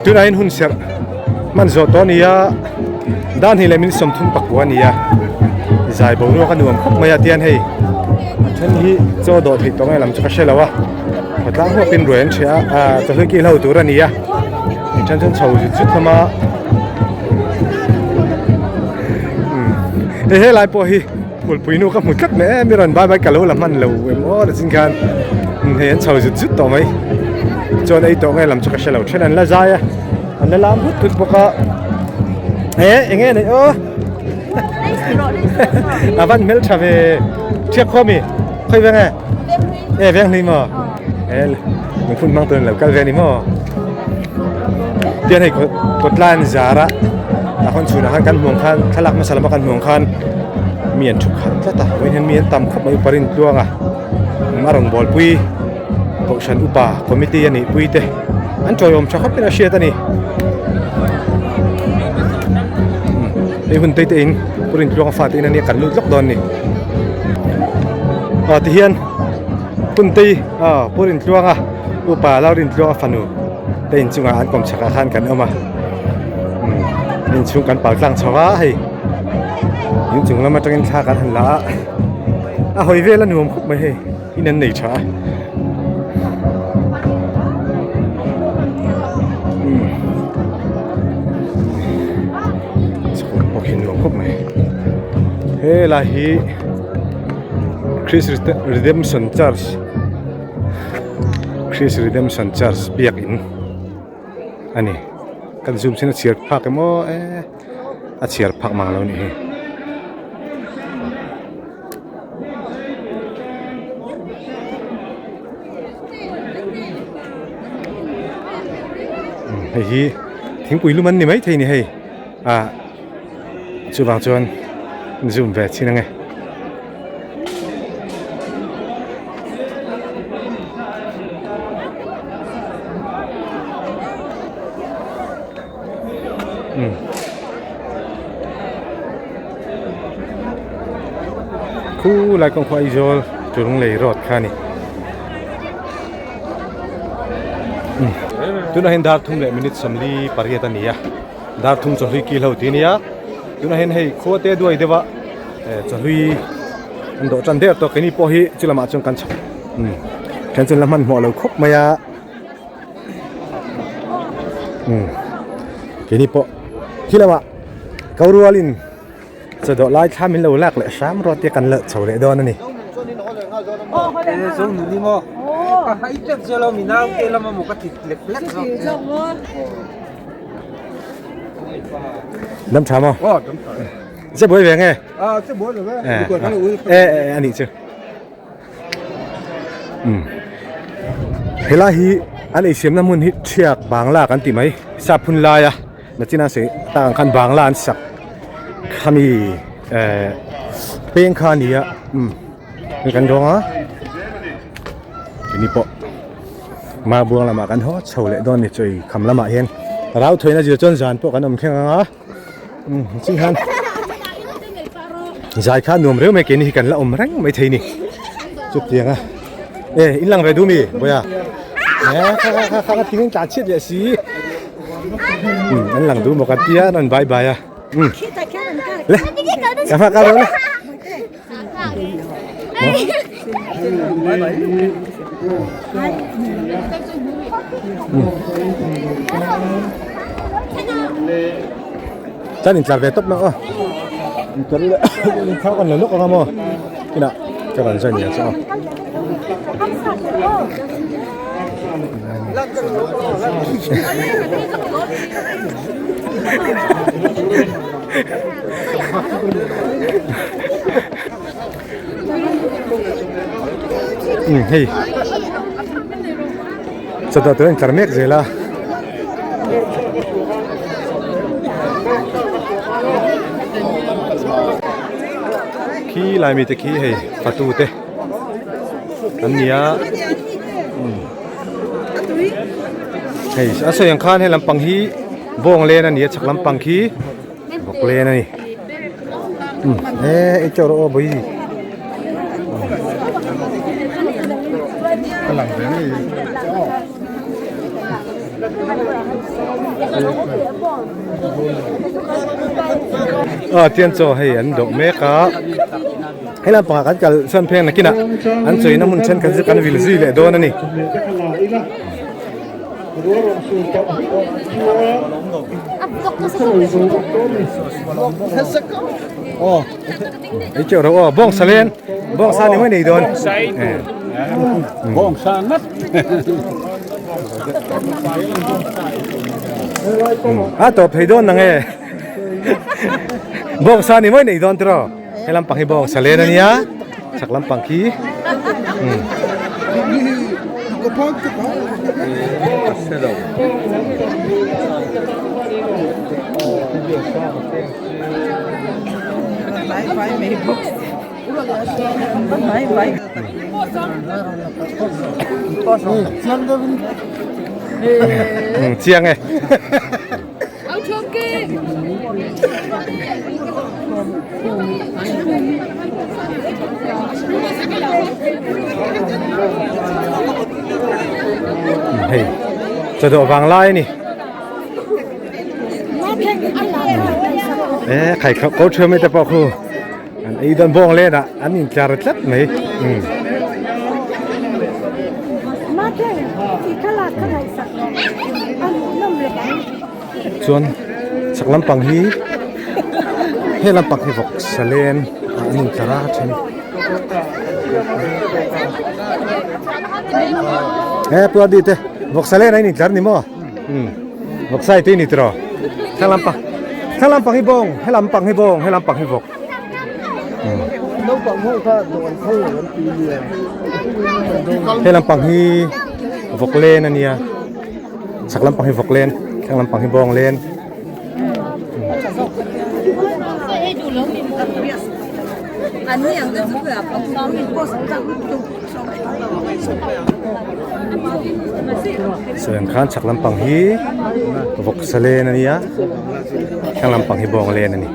Tunah hian hun serh hman zawh tawh a ni a, dan hnih leh minute 34 a ni a, zai boruak a nuam khawp mai a tian hei a then hi chaw dawh theih tawh nge lam chu ka hre lo a, khawtlang huapin ruai an ṭheh a, ah chawhlui kil ho tur a ni a, a then chuan chho zut zut hlawm a, umm hei helai pawh hi. Phulpui nu ka hmu tlat mai em i rawn bai bai ka lo la hman lo em aw la chin khan hei an chho zut zut tawh mai chuan ei tawh nge lam chu ka hre lo then an la zai a an la lam hut hut bawk a e eng nge nei aw a van hmel tha ve thiak khaw mi khawi veng e e veng hlui maw e lungphun hmang turin lo kal ve a ni maw tian hei kawtlai an zar a tah khawn chhunah khan kan hmuh ang khan thlalak hmasa lama kan hmuh ang khan mi an thu khat tlat a vawiin hian mi an tam khawp mai upa Rintluang a a rawn bawlpui kohhran upa committee a nih pui te an tawiawm tha khawpin a hriat a ni hei hun te te in pu Rintluang a fate in ania kan lut lawk dawn a ni aw tihian hun te aw pu Rintluang a upa Lalrintluang a fanu te inchungah an kawm chhakah khan kan awm a inchhung kan pal tlang chho a hei inchung lam atangin thla kan han la a a hawi vel a nuam khawp mai hei in an nei tha a chhawr pawh khi nuam khawp mai helai hi Christ Redemption Church Christ Redemption Church biakin a ni kan zoom chhin a chhiar phak emaw e a chhiar phak mang lo a nih hi hei hi thingpui lum an ni maithei a ni hei ah chuvang chuan zoom ve chhin ang e. Khu lai kawng khu Aizawl Tulunglei road kha a ni. Tunah hian dar thum leh minute 48 a ni a, dar thum chawhlui kil ho tih a nia. Tunah hian hei khua te duai deuh a chawhlui an dawh tan der tawh keini pawh hi chu lamah chuan kan chhak then chuan la hmanhmawh lo khawp mai a keini pawh khi lamah ko rualin chaw dawh lai thla min lo lak leh hram ruat te kan la chho leh dawn a ni. Dam tha maw? Aw dam tha e. Che buai ve nge? A che buai lo ve. E e a nih chu. Um. Helai hi an eisiamna hmun hi thiak bangla kan ti mai. Sap hun laia nachina se tak ang khan bangla an sak khami eh peng kha a ni a. Um. Hei kan dawng a. Keini pawh Mau buang lamah kan haw chho leh dawn a ni chu ei kham lamah hian rau thuaina zir chuan zan pawh kan awm thleng ang a umm ching hian zai kha nuam reuh mai keini hi kan la awm reng mai thei a ni chutiang a e in lang ve duh mi bawiha e kha kha kha kha thing in tlan chhiat leh si umm an lang duh maw kan tia an rawn bai bai a umm le ka hma ka dawn e. Chuan intlar ve tawp mai aw intlar ila thau kan la lawk ang a maw kinah ka rawn join leh chu aw. Hei chawhnu tur a intlar mek zel a khi lai mite khi hei fatu te an ni a hei a sawi ang khan he lampang hi bawng len a ni a chhak lampang khi. Bawk len a ni e ei teuh rawh aw bawi ka lang ve ngei. Aw tian chaw hei an dawh mek a he lampangah kan kal chuan pheng nakinah an chawina hmun thenkhat chu kan vil zui leh dawn a ni. Ei teuh ro aw bawngsa len bawngsa ni mai nei dawn. Bawngsa ngat. A tawp thei dawn nang e. Bawngsa ni mai nei dawn tiraw. He lampang hi bawngsa len a nia. Chhak lampang khi. Chiang e. Hei chawdawh vang lai a ni. E khai khawp ko thuam te pawh khu an ei dawn bawng len ah an in tlar tlat mai. Chuan chak lampang hi he lampang hi vawk salen ah an in tlar a then. E puar di te vawk salen a in tlar ni maw? Umm vawk sai te ni tiraw thlang lampang thlang lampang hi bawng he lampang hi bawng he lampang hi vawk. He lampang hi vawk len a nia chhak lampang hi vawk len thlang lampang hi bawng len. Sawi ang khan chhak lampang hi vawksa len a nia thlang lampang hi bawng len a ni.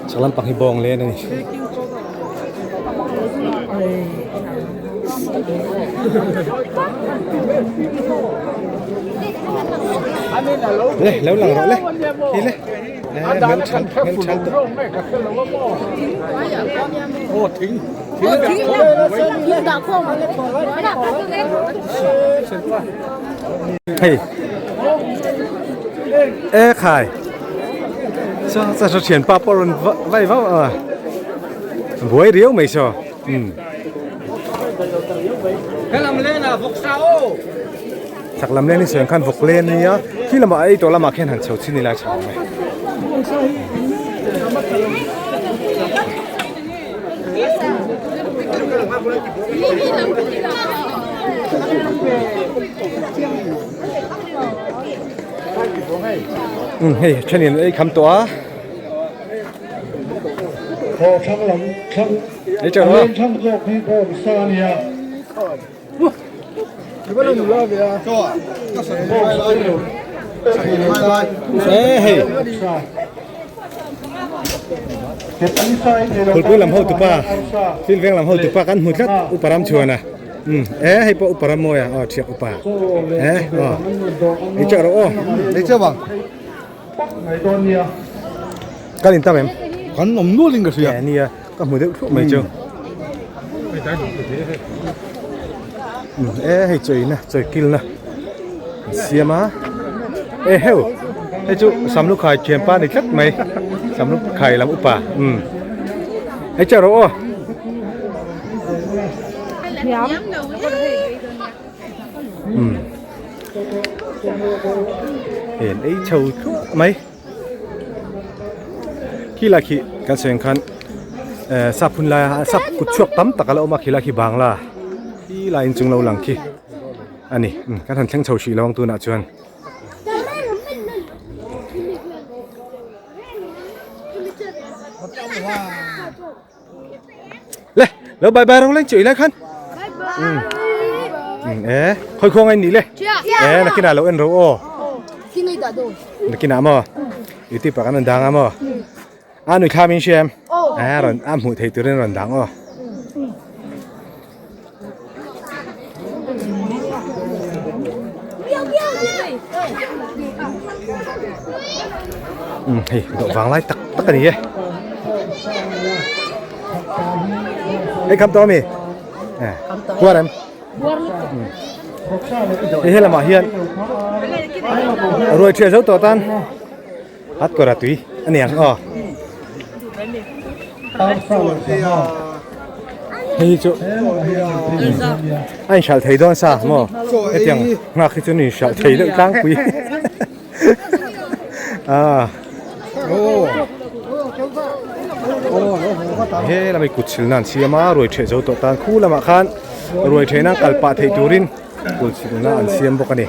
Chhak lampang hi bawng len a ni. Le lo lang rawh le hi le hmel than hmel than tawh. Hei e khai cho cho cho thian pa pawh rawn vai vau a buai riau mai saw um chak lam len hi sawi ang khan vawk len a nia khi lamah a ei tawh lamah khian han chho chin ila tha ang e. Um hei thenin ei kham tawh a. Ei teuh rawh. E hei Phulpui lam hotu pa thil veng lam hotu pa kan hmu tlat upa ram chhuan a um e hei pawh upa ram mawi a aw thiak upa e aw ei teuh rawh aw Ei teuh ang. Kan in tam em? Kan awm nual in ka hria. E nia ka hmu deuh thluah mai chu. E hei chawina chawi kilna an siam a e heu hei chu samlukhai thianpa ni tlat mai samlukhai lam upa um hei chiah rawh aw. Um hei an ei chho thluah mai. Khi lai khi kan sawi ang khan eh sap hun laia sap kut chhuak tam tak a la awm a khi lai khi bangla khi lai inchung lo lang khi a ni umm kan han thleng chho hrih lo ang tunah chuan. Le lo bye bye rawng leng chu ilai khan. Bye bye. E khoi khong ai ni le. E nakina lo en ro o. Nakina mo. Iti pa kan dang mo. A nui thla min hria em? A rawn a hmuh theih turin rawn dang aw. Um hei dawh vang lai tak tak a ni e. Hei kham tawh ami? Puar em? Hei helamah hian ruai ṭhiah zo tawh tan hat kawr a tui a ni ang aw. Hei hi chu a inhralh thei dawn sa maw hetiang nghak hi chu an inhralh thei deuh tlangpui ah. He lamah kut silna an siam a ruai ṭheh zo tawh tan khu lamah khan ruai ṭhehna kal pah theih turin kut silna an siam bawk a ni.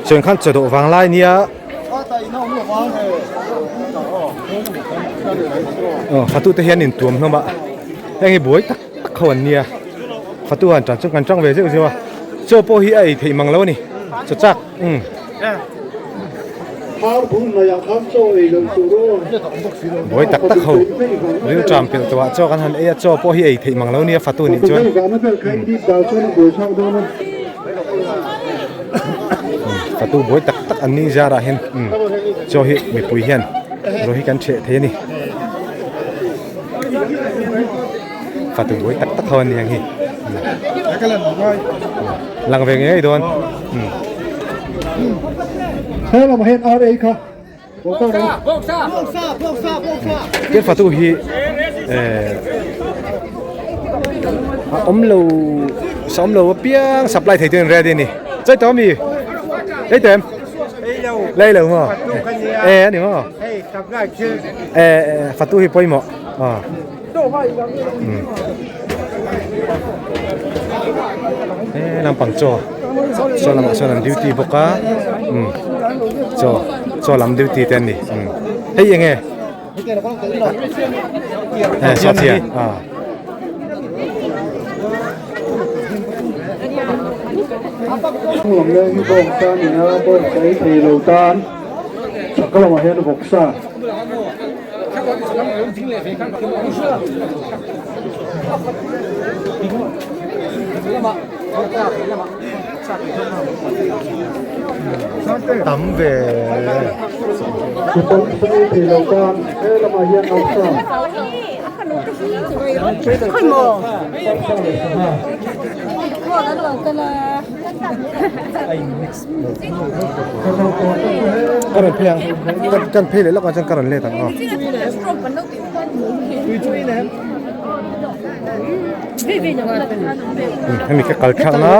Chuan khan chaw dawh vang lai nia aw fatute hian intuam hlawm a heng hi buai tak tak ho an nia fatu han tan chuan kan tang ve zeuh zeuh a chaw pawh hi a ei theih mang lo a ni chaw chak umm. Buai tak tak ho rilṭam pelh tawh ah chaw kan han ei a chaw pawh hi ei theih mang lo nia fatu nih chuan fatu buai tak tak an ni zarah hian chaw hi mipui hian rawh hi kan ṭheh thei a ni fatu buai tak tak ho an ni ang hi lang ve ngei dawn. Tin fatu hi eh a awm lo sa awm lo apiang supply thei turin ready a ni chai tawh ami lei tawh em lei lo maw eh a ni maw eh fatu hi pawimawh aw. He lampang chaw saw lamah sawn an duty bawk a umm chaw chaw lam duty te an ni umm hei eng nge eh sawhchia ah. Lam leng hi bawngsa a ni a bawngsa ei thei lo tan chhak lamah hian vawksa. Tam ve. Ka rawn phei ang kan phei leh lawk ah chuan ka rawn let ang aw. Hemi ka kal thlak na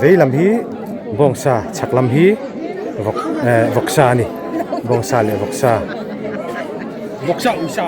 vei lam hi bawngsa chhak lam hi vawk eh vawksa a ni bawngsa leh vawksa. Vawksa uisa.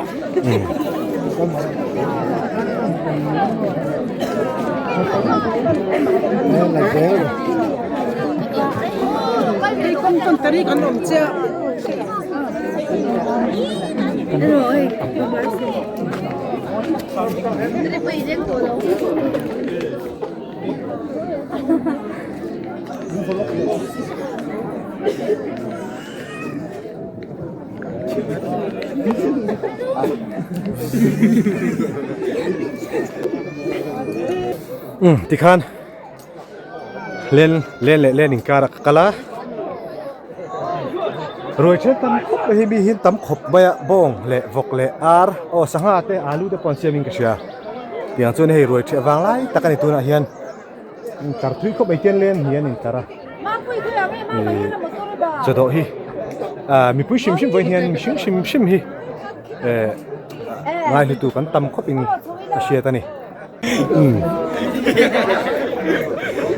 Umm tikhan len len leh len inkar ah ka kal a ruai then tam khawp mai hi mi hi tam khawp mai a bawng leh vawk leh ar aw sangha te alu te pawh an siam in ka hria tiang chuan hei ruai ṭhiah vang lai tak a ni tunah hian. Inkar thui khawp mai khian len hi an inkar a ih chawdawh hi ah mipui hrim hrim vawiin hian mihring hrim hrim hi eh ngaihlu kan tam khawp in a hriat a ni umm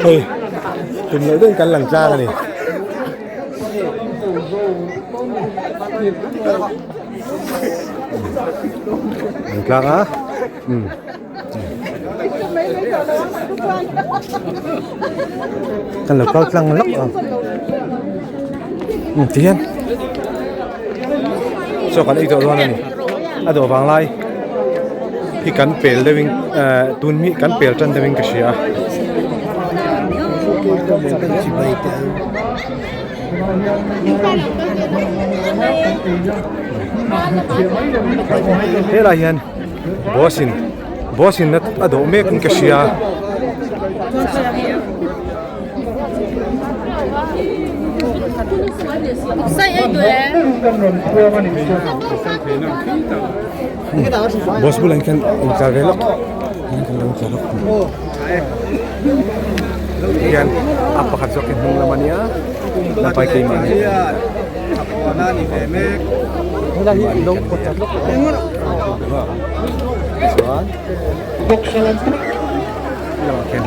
hei tum loh deuhin kan lang tlang a ni. Lang tlang a umm. Kan lo kal tlang lawk a umm tihian chaw kan ei tawh dawn a ni a dawh vang lai hi kan pel deuh in eh tun hi kan pel tan deuh in ka hria a. Helai hian bus in bus in a dawh mek in ka hria. Bus bulah hian intlar ve lawk hian a pakhat zawk hi hnung lam a nia lampai keimah ni chuan lamah khian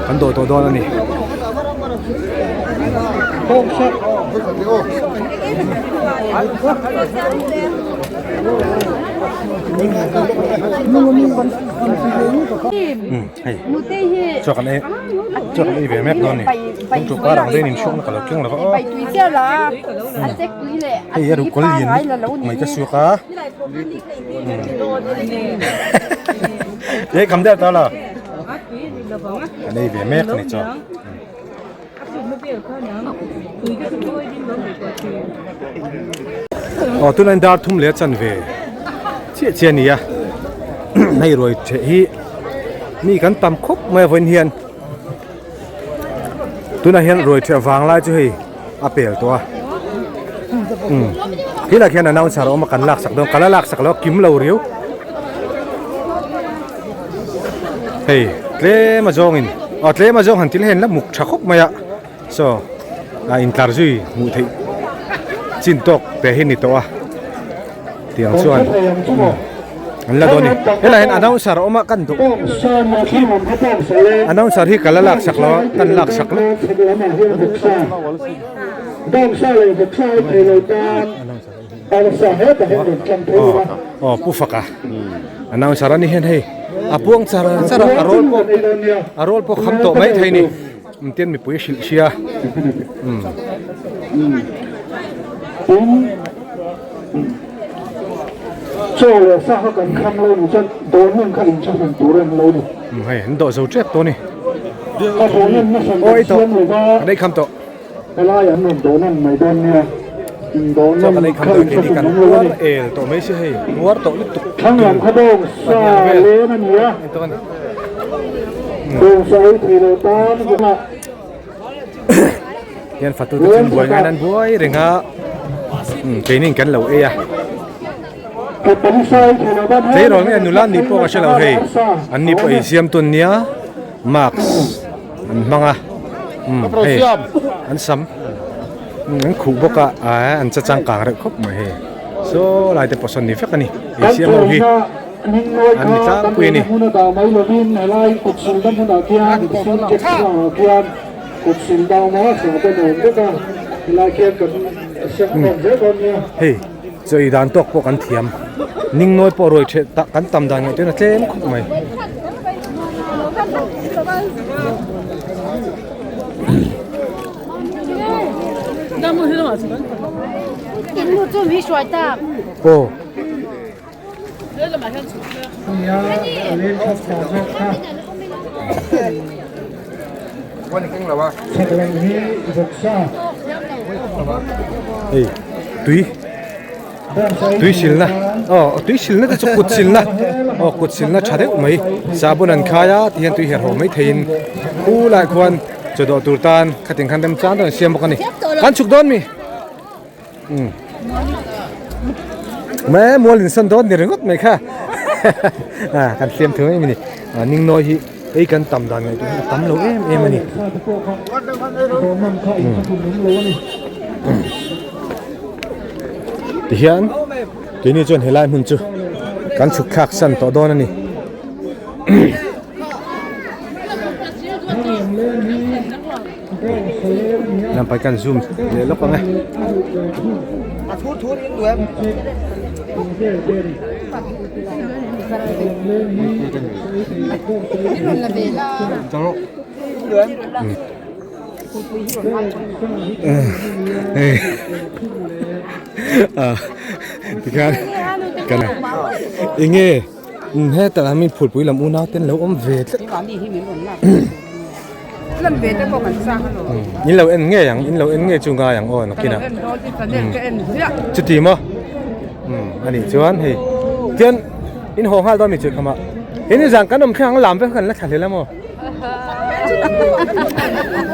kan dawh tawh dawn a ni. Hei chaw kan ei chaw kan ei ve mek dawn a ni tum chu par ang dawn in hriatna ka lo keng lo va aw hei a ruhkawl lian lutuk mai ka suak a hei kham der ta la kan ei ve mek a ni chaw. Aw tunah dar thum leh a chanve chiah chiah a ni a hei ruai theh hi mi kan tam khawp mai a vawiin hian tunah hian ruai theh vang lai chu hei a pel tawh a umm helaiah khian announcer a awm a kan laksak dawn ka la laksak lo a kim lo riau hei tlem a zawngin aw tlem a zawng han til hian la muk tha khawp mai a saw a intlar zui hmuh theih chin tawk te hi ni tawh a tiang chuan an la dawn a ni helaiah hian announcer a awm a kan duh announcer hi ka la laksak lo a kan laksak lo aw pu faka announcer a ni hian hei a puang char char a a rawl pawh a rawl pawh kham tawh mai thei a ni engtin mipui hrilh hria umm. Chaw leh sa kha kan kham lo ni chuan dawnhmun kha in chhahmun tur a ni lo ni. Hei an dawh zo tep tawh a ni. A dawnhmun na hran kan siam lo va. Kan ei kham tawh. Helai an rawn dawnhmun mai dawn nia. In dawnhmun kha in chhahmun awm lo a ni. El tawh mai si hei puar tawh lutuk. Thlang lam kha bawng sa len a ni a. Bawng sa ei thei lo tan. Hian fatu te chu buai ngai nan buai reng a keini kan lo ei a tleirawl nge nula an nih pawh ka hre lo hei an ni pawh ei siam tawn nia mask an hmang a hei an sam an khuh bawk a an che changkang reuh khawp mai hei saw lai te pawh sawn ni vek a ni ei siam ho hi an ni tlangpui a ni. Hei chaw ei dan tawk pawh kan thiam ning nawi pawh ruai ṭheh tak kan tam dan ngaihtuahna tlem khawp mai. Aw. Hei tui tui silna aw tui silna te chu kut silna aw kut silna tha deuh mai sahbawn an khai a tihian tui herh haw mai theiin khu lai khuan chaw dawh tur tan khatin khan remchang deuh an siam bawk a ni kan chhuk dawn mi. Mai mual in san dawn ni ringawt mai kha a kan hliam thei em a ni a ning nawi hi hei kan tam dan ngaihtuah hi a tam lo em em a ni tihian keini chuan helai hmun chu kan chhuk thlak san tawh dawn a ni. Lampai kan zoom leh lawk ang e. Tikhian kan enge heta mi phulpui lam unau ten lo awm ve tlat. Lan ve te pawh kan chak alawm. In lo en ngei ang, in lo en ngei chu ngai ang aw nakinah. Ka lo en dawn i channel ka en ziah. Chuti maw? Umm anih chuan hei tian in haw nghal dawn mi chu khamah. He ni zan kan awm thleng ang lam vek kan la thla hlel a maw?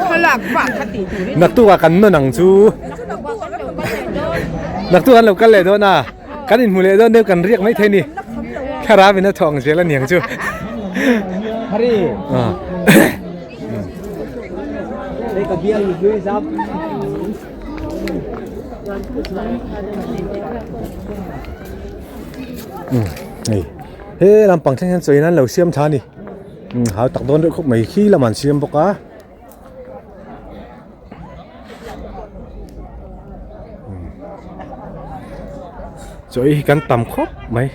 Thlalak vak kha tih tur in. Naktukah kan nawn ang chu. Naktuk an lo kal leh dawn a. Kan inhmu leh dawn deuh kan riak mai thei ni. Thlarau in a thawh ang zel a niang chu. Hari. Ah. Hei ka bial hlui zap. Um hei he lampang thleng hian chawi nan lo siam tha a ni. Um hau tak dawn deuh khawp mai khi lam an siam bawk a. Chaw hi kan tam khawp mai.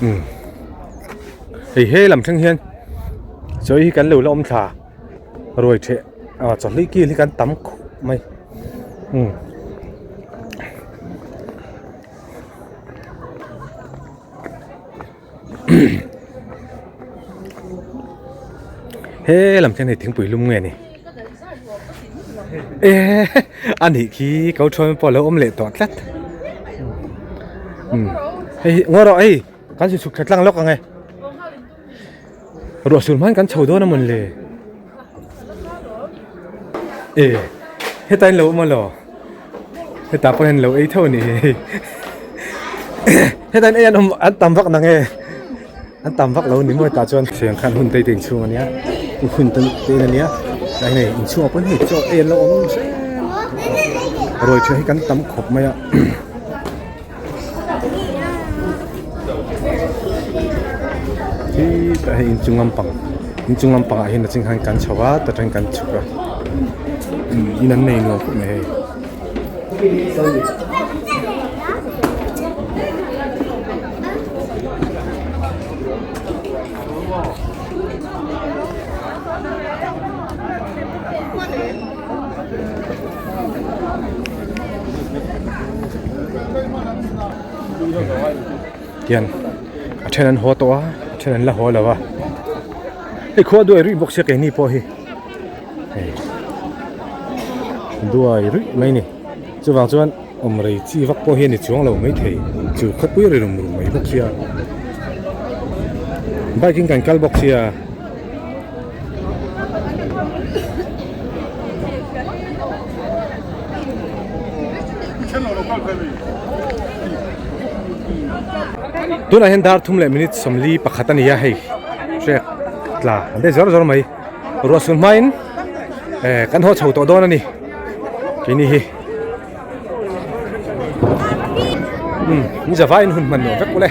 Umm hei he lam thleng hian chaw hi kan lo la awm thla ruai theh ah chawhlui kil hi kan tam khawp mai umm. He lam khian hei thingpui lum nge ni eh a nih khi ko thuam pawh a lo awm leh tawh tlat umm hei hi ngaw rawh hei kan si chhuk thla tlang lawk ang e ruah sur hman kan chho dawn a mawn le e heta in lo awm alaw hetah pawh hian lo ei tho a nih hi heta in ei an awm an tam vak nang e an tam vak lo ni maw hetah chuan thian khan hun te te inchhung a nia hun te te in a nia tlai hei inchhungah pawh hei chaw ei an lo awm ruai ṭhiah hi kan tam khawp mai a. Khi tah hei inchung lampang inchung lampang ah hian a ching khan kan chho a ta tangin kan chhuk a in an nei nuam khawp mai hei. Tian a then an haw tawh a a then an la haw lo a hei khua duai ruih bawk sia keini pawh hi hei duai ruih mai a ni chuvang chuan awm rei chi vak pawh hi a ni chuang lo maithei chu khawpui ri rum rum mai bawk sia bike in kan kal bawk sia. Tunah hian dar thum leh minute 40 pakhat a ni a hei hrek tla an de zawr zawr mai ruah sul hmain eh kan haw chho tawh dawn a ni keini hi umm ni zavaiin hun hman nuam vek ule.